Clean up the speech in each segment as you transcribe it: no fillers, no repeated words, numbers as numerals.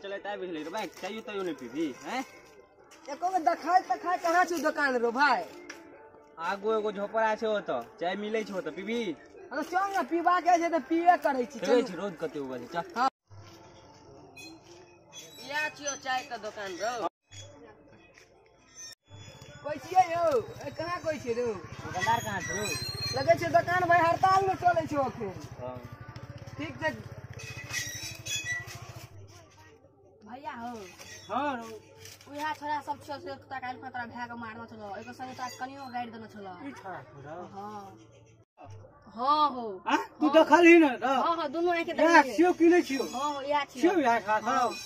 चलैत चलैत आबि गेलै रे भाइ, चाइयो ताइयो नहि पीबी हैं? एको गो देखाय तखाय कहाँ छै दोकान रो भाइ? आगू एगो झोपड़ा छै ओतऽ, चाय मिलै छै ओतऽ, पीबी? अरे चल ने, पीबा के छै तऽ पीबे करै छी। चलै छी, रौद कते उगल छै, चल। हाँ। इएह छियौ चाय के दोकान रौ। कोइ छियै यौ? ए कहाँ कोइ छियै रौ? दुकानदार कहाँ छै रौ? लगै छै दोकान भाइ हड़ताल मे चलै छै अखन। हाँ। ठीक छै भैया हो। हाँ रौ। उएह छोरा सब छौ से तोरा काल्हि खुना तोरा भाय के मारने छलौ, एगो संगे तोरा कनियो गाड़ि देने छलौ। ई छोरा छौ? हाँ हाँ हो। हाँ, तू देखलही ने? हाँ हाँ, दुनू आँखि इएह देखलियै। छियौ कि नहि छियौ? हाँ इएह छियौ। छियौ इएह छोरा सब?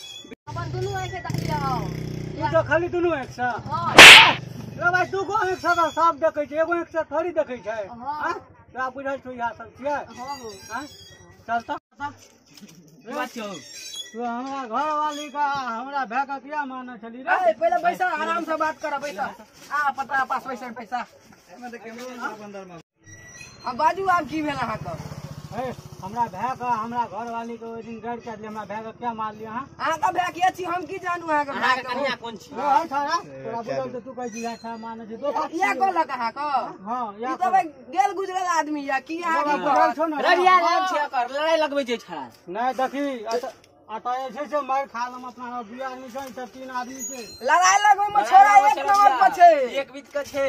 अपन दुनू आँखि देखलियै हौ। तू देखलही दुनू आँखि सँ? हाँ। रे भाइ, दूगो आँखि सँ तऽ सब देखै छै, एगो आँखि सँ थोड़ी देखै छै। हाँ। तोरा बुझल छौ इएह सब छियै? हाँ हो। हाँ? चल तऽ सब। की बात छौ? तू हमरा घरवाली का हमरा भाय के किया मारने छली रे? ए पहिले बैसा, आराम से बात कर, बैसा। आ पता पास बैसा पैसा। आ बाजू आब की भेल अहाँके? ए हमरा भाय के हमरा घरवाली के ओहि दिन गाड़ि काटली, हमरा भाय के किया मारली अहाँ? अहाँके भाय के छी हम की जानू अहाँके भाय अहाँके कनिया कोन छी? रे हौ छोरा, तोरा बुझल तऽ तू कहै छी इएह छोरा मारने छै, दोसर इएह कहलक अहाँके? हाँ, ई इएह तऽ भाइ गेल गुजरल आदमी या की अहाँके बुझल छौ ने? ररिया नाम छै ओकर, लड़ाई लगबै छै छोरा। नहि देखी, अतऽ जे छै से मारि खा लेम अपना दू आदमी छै, ई सब तीन आदमी छै। लड़ाई लगबै मे छोरा एक नंबर पर छै। एक बीत के छै।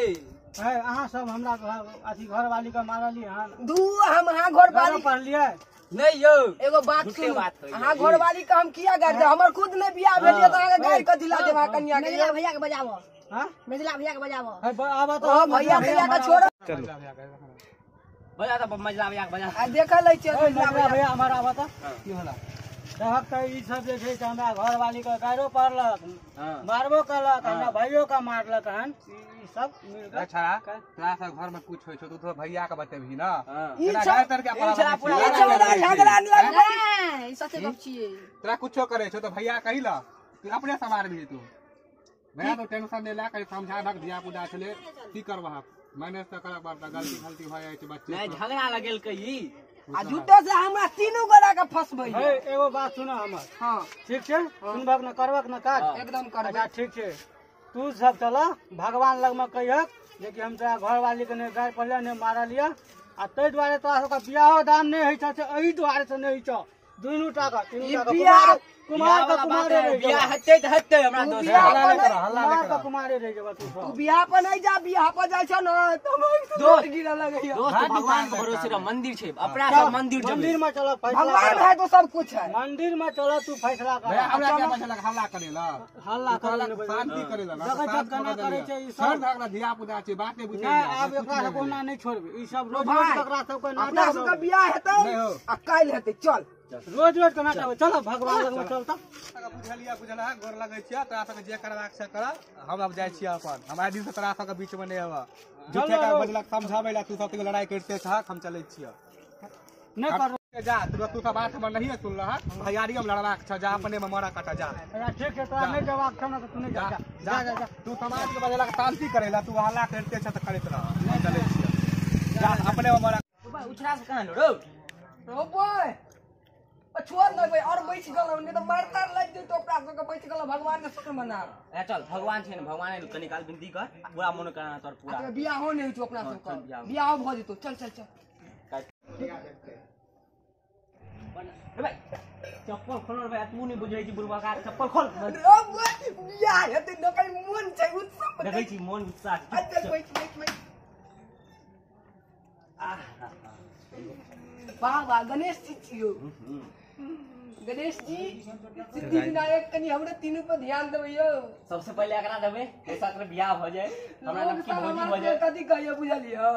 है अहाँ सब हमरा अथी घरवाली के मारली हन? दू हम अहाँ घरवाली पढ़लियै नहि यौ। एगो बात झूठे सुनू, बात होइए। अहाँ घरवाली के हम किया गाड़ि देब? हमर खुद नहि बियाह भेल यऽ तऽ अहाँके गाड़ि कथी ला देब अहाँ कनिया के? मेझला भैया के बजाबो। हाँ? मेझला भैया के बजाबो। है आब तऽ ओ भैया भैया के छोड़ो। बजा तऽ मझला भैया के बजा। आ देखल लै छियै मझला भैया हमर आब तऽ की होला? देखक तऽ ई सब जे छै से हमरा घरवाली के गाड़ियो पड़लक, मारबो करलक, हमरा भाइयो के मारलक हन, ई सब मिल के। अच्छा तोरा सब घर में कुछ होइ छौ तू भैया के बतेबही ना? ई छोरा झगड़ा लगबै। ई सचे गप छियै। तोरा कुछो करे छौ तऽ भैया कही ला, तू अपने समारबही। तू भैया तो टेंशन नहि ला, कहीं समझाबक धिया पुता छलै, की करबह मैनेज तऽ करऽ पड़तै, गलती गलती भऽ जाइ छै बच्चे। नहि झगड़ा लगेलकै ई आ झूठो से हमरा तीनू गोरा के फसबै। है एगो बात सुन हमर। हाँ ठीक छै, सुनबक न करबक न काज? एकदम करबै। अच्छा ठीक छै, तू सब चल भगवान लग में कहियक जे कि हम तोरा घरवाली के नहि गाड़ि पड़ले नहि मारलियै, आ ताहि दुआरे तोरा सबके बियाहो दान नहि होइ छौ, से एहि दुआरे से नहि होइ छौ। दुनू टा के तीनू टा के कुमार के कुमारे रहि बियाह हेतै तऽ हेतै हमरा दोस्त। कुमार के कुमारे रहि जेबऽ तू सब। तू बियाह पर नहि जा, बियाह पर जाइ छौ न तऽ दोस्त गिरऽ लगैया। दोस्त भगवान के भरोसे रह, मंदिर छै अपना सब, मंदिर जेबै। मंदिर में चल फैसला भगवान है तो सब कुछ है। मंदिर में चल तू फैसला कर। हमरा क्या बचलक हल्ला करे ला? हल्ला करे शांति करे ला, देखै छौ केना करै छै ई सब। सर झगड़ा धिया पुता छै, बात नहि बुझै। नहि आब एकरा सब कोना नहि छोड़बै, ई सब रोज रोज एकरा सबके अपना सबके बियाह हेतै आ काल्हि हेतै। चल रोज रोज केना करबै, चल भगवान लग में चल तऽ। बुझलियै बुझल गोर लगै छियै, तोरा सबके जे करबाक छै कर, हम आब जाइ छियै अपन। हम आइ दिन से तोरा सबके बीच मे नहि अबऽ। झूठे के बजलक समझाबै ला, तू सब तऽ लड़ाई करिते छहक, हम चलै छियै। नहि कर जा, तू सब बात हमर नहिये सुनलहक, भैयारी हम लड़बाक छौ, जा अपने मे मरऽ कटऽ जा। ठीक छै, तोरा नहि जवाब छौ ने तऽ तू नहि जा। जा जा, तू समाज के बजलक शांति करै ला, तू हल्ला करिते छह तऽ करैत रह, हम चलै छियै, जा अपने मे मरऽ। उछरा से कहाँ रौ? रौ बॉय छोड़ देबै और बचि गेलौ, नहि तऽ मारतार लागि जेतौ अपना सबके। बचि गेलौ, भगवान के शुक्र मना। ए चल भगवान छै ने, भगवान कनी काल विनती कर, पूरा मनोकामना तोर पूरा। बियाहो नहि होइ छौ अपना सबके, बियाहो भऽ जेतौ। चल चल चल। रे भाइ चप्पल खोल रे भाइ, तू नहि बुझै छी बुढ़बा का, चप्पल खोल। रौ बॉय बियाह हेतै न, कहीं मोन छै उत्सव देखै छी मोन उत्साह। चल बैठ बैठ बैठ। वाह वाह गणेश जी छियौ। गणेश जी सिद्धि विनायक कनी हमरे तीनू पर ध्यान देबै यौ। सबसे पहिले एकरा देबै, दोसर के बियाह भऽ जाय, हमरा नमकी भौजी भऽ जाय। कथी कहैया बुझलियै?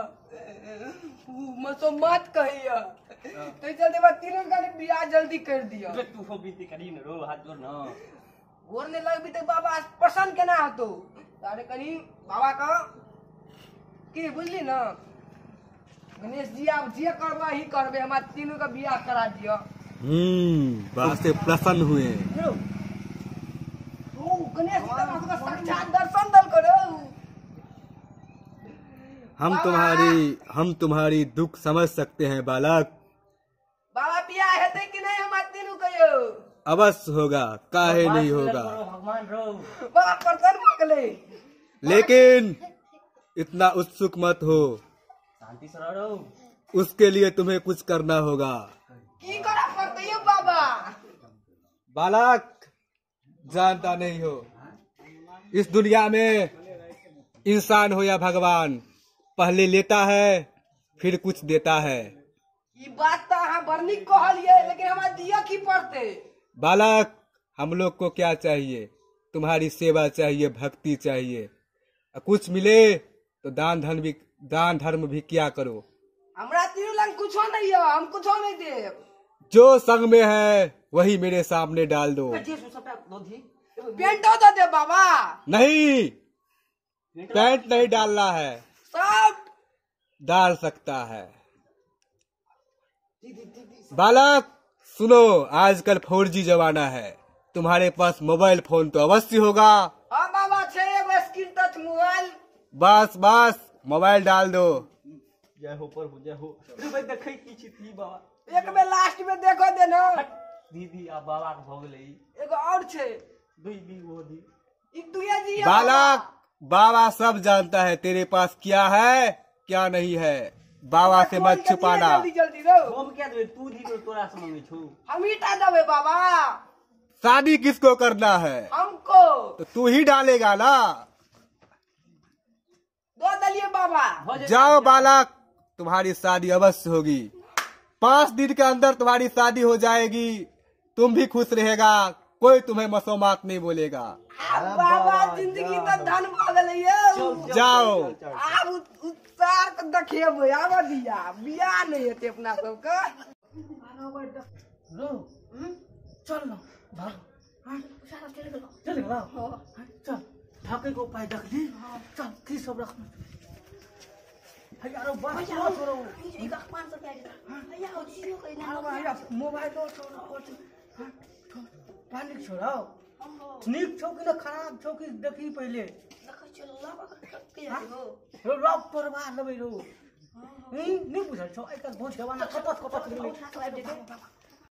उ मसोमात कहैया, ताहि चलते बा तीनू कनी बियाह जल्दी कर दियौ। तू हो विनती करी न रो, हाथ जोड़ न। गोर नहि लगबी तऽ बाबा प्रसन्न केना हेतौ? अरे कनी बाबा के की बुझली न गणेश जी, आब जे करबै ही करबै, हमरा तीनू के बियाह करा दिअ। बात से प्रसन्न हुए। ओ गणेश जी तऽ साक्षात दर्शन दल करो। हम तुम्हारी दुख समझ सकते हैं बालक। बाबा बियाह हेतै कि नहि हमरा तीनू कहियो? अवश्य होगा, काहे नहीं होगा। भगवान रो बाबा प्रसन्न भऽ गेलै। लेकिन इतना उत्सुक मत हो, शांति से रहो। उसके लिए तुम्हें कुछ करना होगा। की करऽ पड़तै यौ बाबा? बालक, जानता नहीं हो, इस दुनिया में इंसान हो या भगवान, पहले लेता है फिर कुछ देता है। ई बात तऽ अहाँ बड़ नीक कहलियै, लेकिन हमरा दिअ की पड़तै? बालक, हम लोग को क्या चाहिए? तुम्हारी सेवा चाहिए, भक्ति चाहिए। कुछ मिले तो दान धन भी, दान धर्म भी किया करो। हमरा तीनू लग कुछो नहीं है, हम कुछो नहीं देब। जो संग में है वही मेरे सामने डाल दो। पेंटो दे दे बाबा। नहीं, पैंट नहीं डालना है, सब डाल सकता है। बालक सुनो, आजकल 4G जमाना है, तुम्हारे पास मोबाइल फोन तो अवश्य होगा। हाँ बाबा, छे एगो स्क्रीन टच मोबाइल। बस बस, मोबाइल डाल दो। जय हो प्रभु, जय हो। रे भाई देखै की छी ती बाबा? एक बेर लास्ट में देखो देना। दीदी आ बाबा के भऽ गेलै। एगो और छे। दुई दी वो दी। ई दुइया जी। बालक, बाबा सब जानता है तेरे पास क्या है क्या नहीं है। बाबा से मत छुपाना। जल्दी जल्दी रो। हम क्या देबै? तू दी तो तोरा से मंगै छौ। हम ही टा देबै बाबा। शादी किसको करना है? हमको। तो तू ही डालेगा ना। दो दलिए बाबा। जाओ बालक, तुम्हारी शादी अवश्य होगी। 5 दिन के अंदर तुम्हारी शादी हो जाएगी। तुम भी खुश रहेगा, कोई तुम्हें मसोमात नहीं बोलेगा। बाबा जिंदगी तो धन भऽ गेलै यौ। जाओ। आब उत्साह के देखेबै। आब दिया बियाह नहीं हेतै अपना सबके। रो चल न भाग, चल गेलौ। चल ठकै के उपाय देखली। चल की सब रखना हैया रो, बस छोड़ो। ई का 500 रुपया दे हैया। ओ जियो के ना मोबाइल छोड़ो, पानी छोड़ो। नीक छौ कि न खराब छौ कि देखी पहिले। देखै छियै लॉक के हो। लॉक तोड़बा लेबै रो। नहीं बुझल छौ, आइ काल्हि बहुत जमाना खपत खपत गेलै।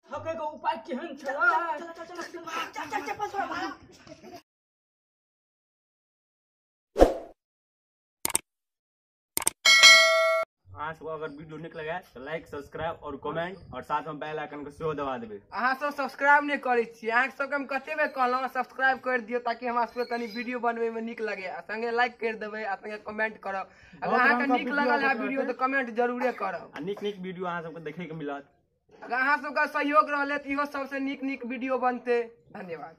ठकै के उपाय केहन छौ? चल चल चल चल चल चप्पल छोड़ भाग। अहाँ सबके अगर वीडियो नीक लगे तो लाइक, सब्सक्राइब और कमेंट और साथ में बेल आइकन के सेहो दबा देबै। अहाँ सब सब्सक्राइब नहीं करै छियै। अहाँ सबके हम कते बेर कहलहुँ सब्सक्राइब कर दियौ, ताकि हमरा सबके कनी वीडियो बनबै में नीक लगे। आ संगे लाइक कर देबै आ संगे कमेंट करब। अगर अहाँके नीक लगल है वीडियो तऽ कमेंट जरूरे करब। आ नीक नीक वीडियो अहाँ सबके देखे के मिलत। अगर अहाँ सबके सहयोग रहलै तऽ इहो सबसे नीक नीक वीडियो बनतै। धन्यवाद।